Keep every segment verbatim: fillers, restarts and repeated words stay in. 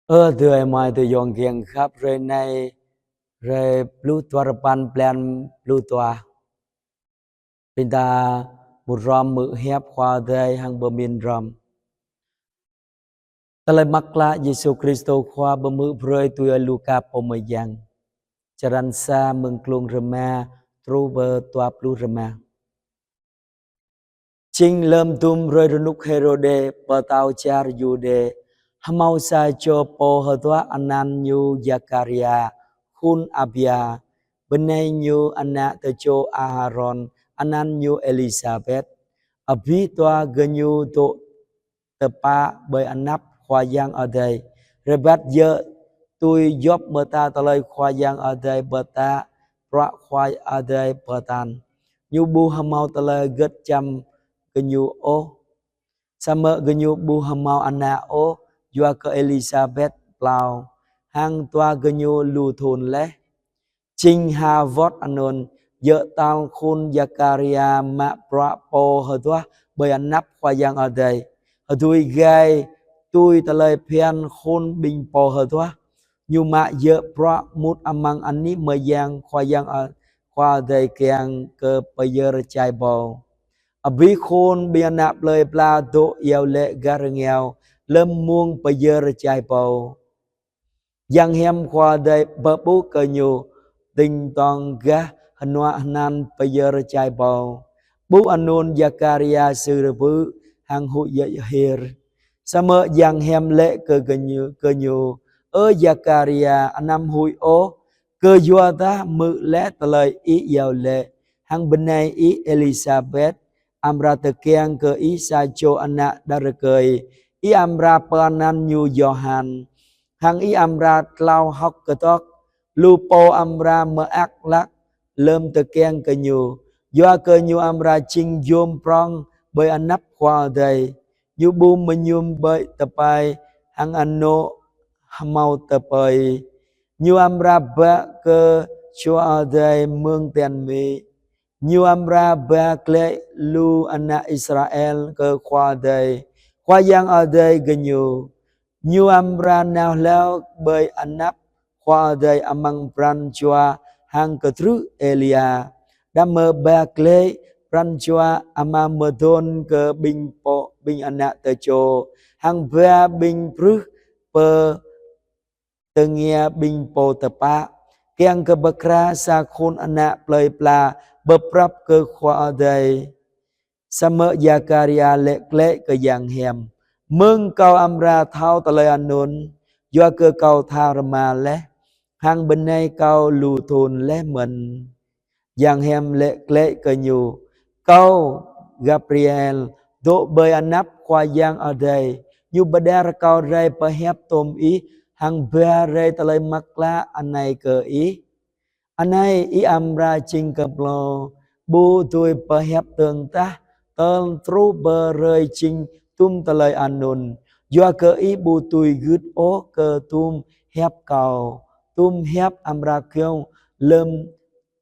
Ơ adơi amai adơi ayŏng kiăng khăp, hrơi anai, hrơi pluh dua rơpăn blan pluh dua. Ƀing ta mŭt hrŏm hmư̆ hiăp Khua Adai hăng pơmĭn hrŏm. Tơlơi Mơak Klă Yêsu Kristô Khua pơhmư̆ brơi tui Ơi Luka pô mơyang. Črăn sa mơ̆ng klŭng rơma truh pơ dua pluh rơma. Jing lơm dum hrơi rơnŭk Hêrôdê pơtao čar Yuđê, hơmâo sa čô pô hơduah anăn ñu Zakaria, khul Abia, bơnai ñu ană tơčô Aharôn, anăn ñu Êlisabet. Abih dua gơñu dŏ tơpă ƀơi anăp Khua Yang Adai. Rơbat djơ̆ tui djŏp mơta tơlơi Khua Yang Adai pơtă bruă Khua Adai pơtă. Ñu ƀu hơmâo tơlơi hơget čăm gơñu ôh. Samơ̆ gơñu ƀu hơmâo ană ôh, yua kơ Êlisabet plao, hăng dua gơñu lu thŭn laih. Jing ha wơ̆t anŭn, djơ̆ tal khul Zakaria mă bruă pô hơduah ƀơi anăp Khua Yang Adai. Hơdui gai tui tơlơi phiăn khul ƀing pô hơduah, ñu mă djơ̆ bruă mŭt amăng anih mơyang Khua Yang A-, Khua Adai kiăng kơ pơyơr čai pô. Abih khul ƀing ană plơi pla dŏ iâu laĭ gah rơngiao lơm mông pơyơr čai pô. Yang hiam Khua Adai pơƀuh kơ ñu, ding dŏng gah hơnuă hơnăn pơyơr čai pô. Ƀuh anŭn Zakaria sư̆ rơbư̆ hăng huĭ yơh hir. Samơ̆ yang hiam laĭ kơ gơñu, kơ ñu: Ơ Zakaria, anăm huĭ ôh, kơyua dah hmư̆ laih tơlơi ih iâu laĭ, hăng bơnai ih Êlisabet amra tơkeng kơ ih sa čô ană đah rơkơi, ih amra pơanăn ñu Yôhan. Hăng ih amra tlao hơ̆k kơdơ̆k, lu pô amra mơak hlak lơm tơkeng kơ ñu, yua kơ ñu amra jing yôm prong ƀơi anăp Khua Adai. Ñu ƀu mơñum ƀơi tơpai hăng anŏ hơmâo tơpai. Ñu amra ba kơ Jua Adai mơ̆ng tian mĭ. Ñu amra ba glaĭ lu ană Israel kơ Khua Adai, Khua Yang Adai gơñu. Ñu amra nao hlâo ƀơi anăp Khua Adai amăng pran jua hăng kơtrưh Êlia, đah mơ̆ ba glaĭ pran jua Ama mơdon kơ ƀing pô, ƀing ană tơčô, hăng ba ƀing pruh pơ tơngia ƀing pô tơpă, kiăng kơ pơkra sa khul ană plơi pla pơprăp kơ Khua Adai. Samơ̆ Zakaria laĭ glaĭ kơ yang hiam: Mơ̆ng kâo amra thâo tơlơi anŭn, yua kơ kâo tha rơma laih, hăng bơnai kâo lu thŭn laih mơ̆n. Yang hiam laĭ glaĭ kơ ñu: Kâo Gabriel, dŏ ƀơi anăp Khua Yang Adai, ñu pơđar kâo rai pơhiăp tôm ih, hăng ba rai tơlơi mơak klă anai kơ ih. Anai ih amra jing kơplô, ƀu dưi pơhiăp dơ̆ng tah, tơl truh pơ hrơi jing dum tơlơi anŭn, yua kơ ih ƀu dưi gưt ôh kơ dum hiăp kâo. Dum hiăp amra kiơ̆ng lơm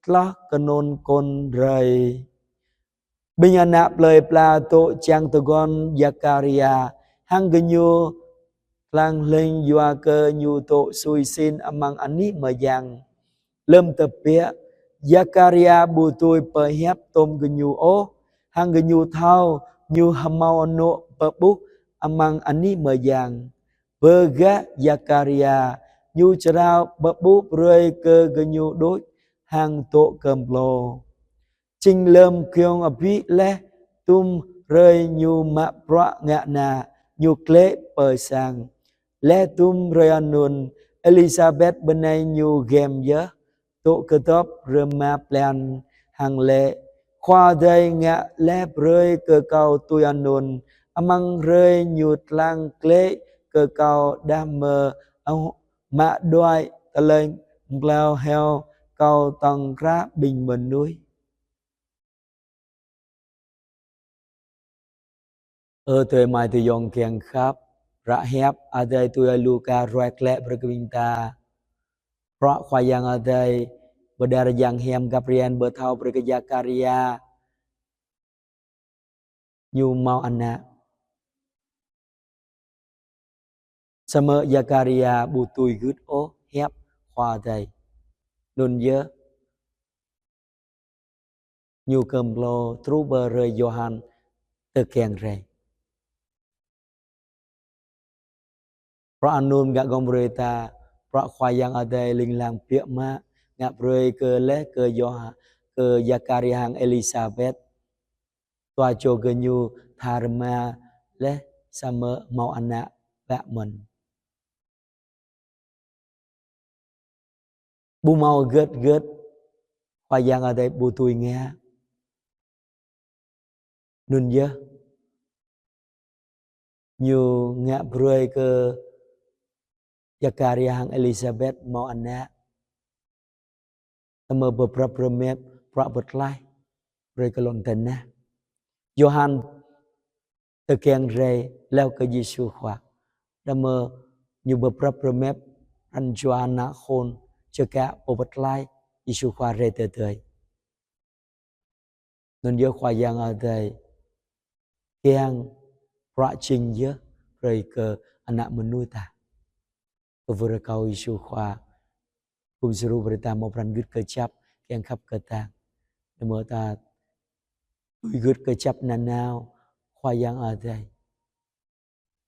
tloh kơnŭn kŏn rai. Ƀing ană plơi pla dŏ čang tơguan Zakaria, hăng gơñu lăng hlĕng yua kơ ñu dŏ sui sĭn amăng anih mơyang. Lơm tơbiă, Zakaria ƀu dưi pơhiăp tôm gơñu ôh, hăng gơñu thâo ñu hơmâo anŏ pơƀuh amăng anih mơyang. Bơ gah Zakaria, ñu čơrao pơƀuh brơi kơ gơñu đôč hăng dŏ kơplô. Jing lơm giŏng abih laih dum hrơi ñu mă bruă ngă ană, ñu glaĭ pơ sang. Laih dum hrơi anŭn, Êlisabet bơnai ñu gem yơh, dŏ kơdŏp rơma blan hăng laĭ: Khua Adai ngă laih brơi kơ kâo tui anŭn, amăng hrơi ñu lăng glaĭ kơ kâo đah mơ̆ mă đuaĭ tơlơi mơklâo heo kâo tŏng krah ƀing mơnuih. Ơ adơi amai adơi ayŏng kiăng khăp, hră hiăp Adai tui Ơi Luka ruai glaĭ brơi kơ ƀing ta bruă Khua Yang Adai pơđar yang hiam Gabriel pơthâo brơi kơ Zakaria ñu hơmâo ană. Samơ̆ Zakaria ƀu tui gưt ôh hiăp Khua Adai. Anŭn yơh ñu kơmlô truh pơ hrơi Yôhan tơkeng rai. Bruă anŭn ngă gơ̆ng brơi ta, bruă Khua Yang Adai ling lang biă mă, ngă brơi kơ laih kơ Yôha-, kơ Zakaria hăng Elisabet. Dua čô gơñu tha rơma laih samơ̆ hmâo ană bă mơ̆n. Ƀu hmâo hơget hơget Khua Yang Adai ƀu tui ngă. Anŭn yơh ñu ngă brơi kơ Zakaria hăng Elisabet hmâo ană. Samơ̆ pơprăp rơmet bruă pơtlaih brơi kơ lŏn tơnah. Yôhan tơkeng rai laih kơ Yêsu Khua. Samơ̆ ñu pơprăp rơmet pran jua ană khul čơkă pơtlaih Yêsu Khua rai tơdơi. Anŭn yơh Khua Yang Adai kiăng bruă jing yơh brơi kơ ană mơnuih ta. Kơ wơr rơkâo Yêsu Khua gum djru brơi ta hmâo pran gưt kơjăp kiăng khăp kơtang. Anŭn mơ̆ ta tui gưt kơjăp nanao Khua Yang Adai.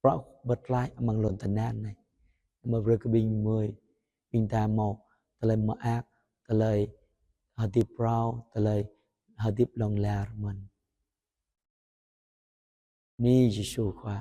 Bruă pơtlaih amăng lŏn tơnah anai. Anŭn mơ̆ brơi kơ ƀing gơmơi, ƀing ta hmâo tơlơi mơak, tơlơi hơdip phrâo, tơlơi hơdip hlŏng lar mơ̆n. Bơni Yêsu Khua.